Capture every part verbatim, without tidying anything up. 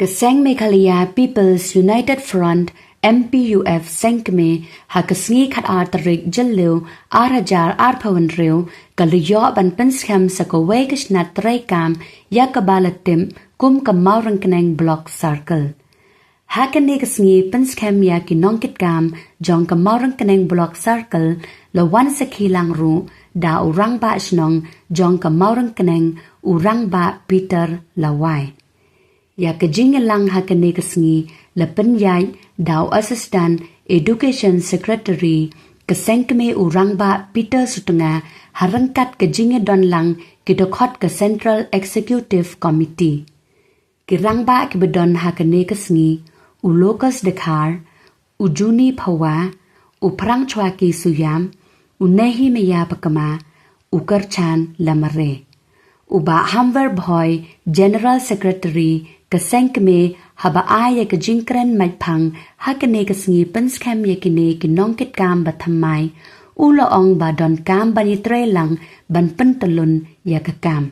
Ka seng Meghalaya People's United Front, M P U F, seng kmie, ha ka sngi khatar tarik Jylliew, ar hajar arphew hynriew, ka la ïoh ban pynskhem sa kawei ka snat treikam, ïa kaba la tip kum ka Mawryngkneng Block Circle. Ha kane ka sngi pynskhem ïa ki nongkitkam jong ka Mawryngkneng Block Circle, la wan sakhi lang ruh da u rangbah shnong jong ka Mawryngkneng, u rangbah Peter Lawai. Ïa ka jingïalang ha kane ka sngi la pynïaid da u Assistant Education Secretary ka seng kmie, u rangbah Peter Sutnga, ha ryngkat ka jingïadon lang ki dkhot ka Central Executive Committee. Ki rangbah kiba don ha kane ka sngi, u Locus Dkhar, u Juni Phawa, u Phrangchwaki Suiam, u Nehemiah Pakma, u Kyrchan Lamare. U Bah Hamwer Bhoi, General Secretary ka seng kmie, haba ai ïa ka jingkren maitphang ha kane ka sngi pynskhem ïa kine ki nongkitkam bathymmai, u la ong ba donkam ban ïatrei lang ban pyntyllun ïa ka kam.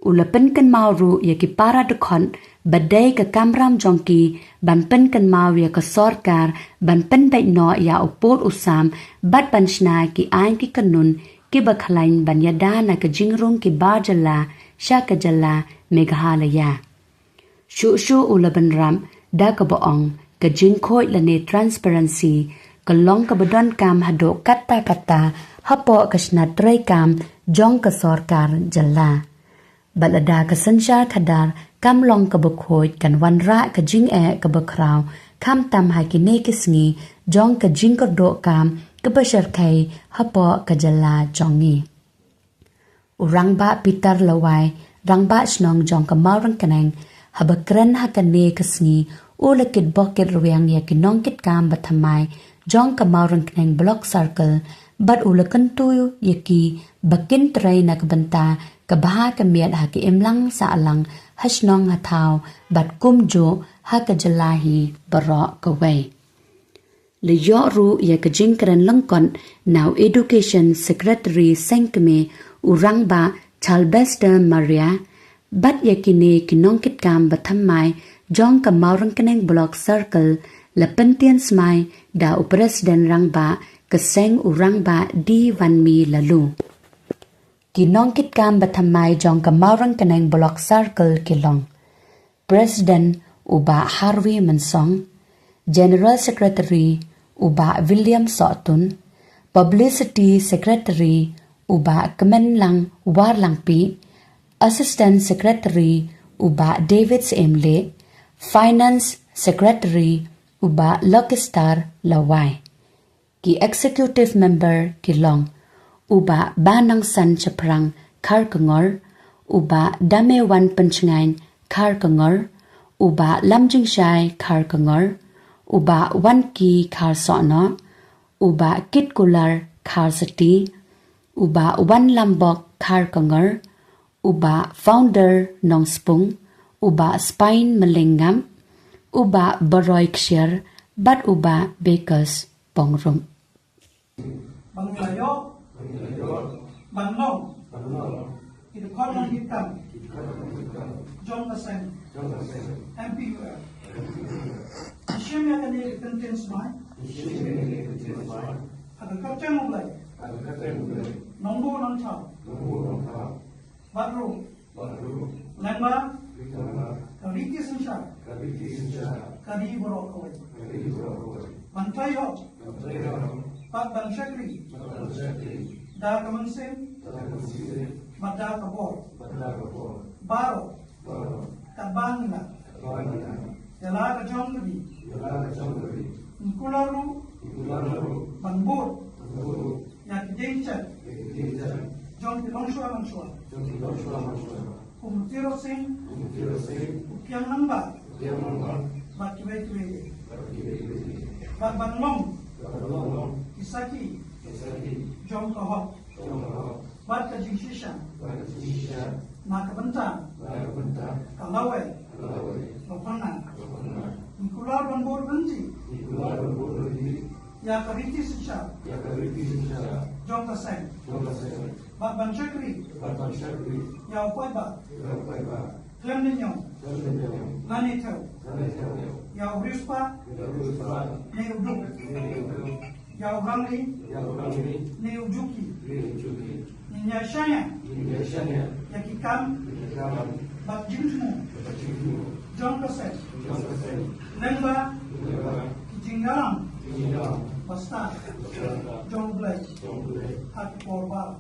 U la pynkynmaw ruh ïa ki para dkhot ba dei ka kamram jong ki ban pynkynmaw ïa ka sorkar ban pynbeit noh ïa u pud u sam bad ban shna ki aiñ ki kanun kiba khlaiñ ban ïada na ka jingrung ki bar jylla sha ka jylla Meghalaya. Shuh shuh u la bynrap da kaba ong ka jingkhuid lane transparency ka long kaba donkam haduh katta katta hapoh ka snat treikam jong ka sorkar jylla. Bad lada ka synshar khadar kam long kaba khuid, kan wanrah ka jingeh kaba khraw, khamtam ha kine ki sngi jong ka jingkyrduh kam kaba shyrkhei hapoh ka jylla jong ngi. U rangbah Peter Lawai, rangbah shnong jong ka Mawryngkneng, haba kren ha kane ka sngi, u la kitbok kitrwiang ïa ki nongkitkam bathymmai jong ka Mawryngkneng Block Circle, bad u la kyntu ïa ki ba kin trei na ka bynta ka bha ka miat ha ka imlang sahlang, ha shnong ha thaw, bad kumjuh ha ka jylla hi baroh kawei. La ïoh ruh ïa ka jingkren lyngkot na u Education Secretary seng kmie, u rangbah Charlebester Maria, bad ïa kine ki nongkitkam bathymmai jong ka Mawryngkneng Block Circle la pyntien smai da u President rangbah ka seng, u rangbah D Wanmi Laloo. Ki nongkitkam bathymmai jong ka Mawryngkneng Block Circle ki long: President, u Bah Harvey Mynsong; General Secretary, u Bah William Sohtun; Publicity Secretary, u Bah Kmenlang Warlangpih; Assistant Secretary, u Bah David Syiemlieh; Finance Secretary, u Bah Luckystar Lawai. Ki executive member ki long: u Bah Banongsan Chaphrang Kharkongor, u Bah Damewan Pynshngaiñ Kharkongor, u Bah Lamjingshai Kharkongor, u Bah Wanki Kharsohnoh, u Bah Kitkular Kharsati, u Bah Wanlambok Kharkongor, u Bah Founder Nongspung, u Bah Spain Myllingngap, u Bah Baroi Kshiar, bad u Bah Bakers Pongrum. Ban ïoh, ban long ki dkhot nongkitkam jong ka seng M P U F. Ngi shim ïa kane ka kyntien smai ha ka kyrteng U Blei, Nongbuh Nongthaw, bad ruh lyngba ka riti synshar ka ri baroh kawei. Ban trei hok bad ban shakri da ka mynsiem bad da ka bor baroh katba ngi lah. Ïa la ka jong ka ri, ngi kular ruh ban bud ïa ki dieng jait jong ki longshuwa manshuwa. Kum u Tirot Sing, u Kiang Nangbah, bad kiwei kiwei. Bad ban long ki sakhi jong ka hok bad ka jingshisha na ka bynta ka lawei Lokhonna. Ngi kular ban bud ryntih ïa ka riti synshar jong ka seng bad ban shakri ïa u paidbah Khlem da ñiew lane thew ïa u riewspah ne u duk, ïa u rangli ne u juki. Ngin ïaishaniah ïa ki kam bad jingthmu jong ka seng lyngba ki jingïalam bastad jong U Blei ha ki por baroh.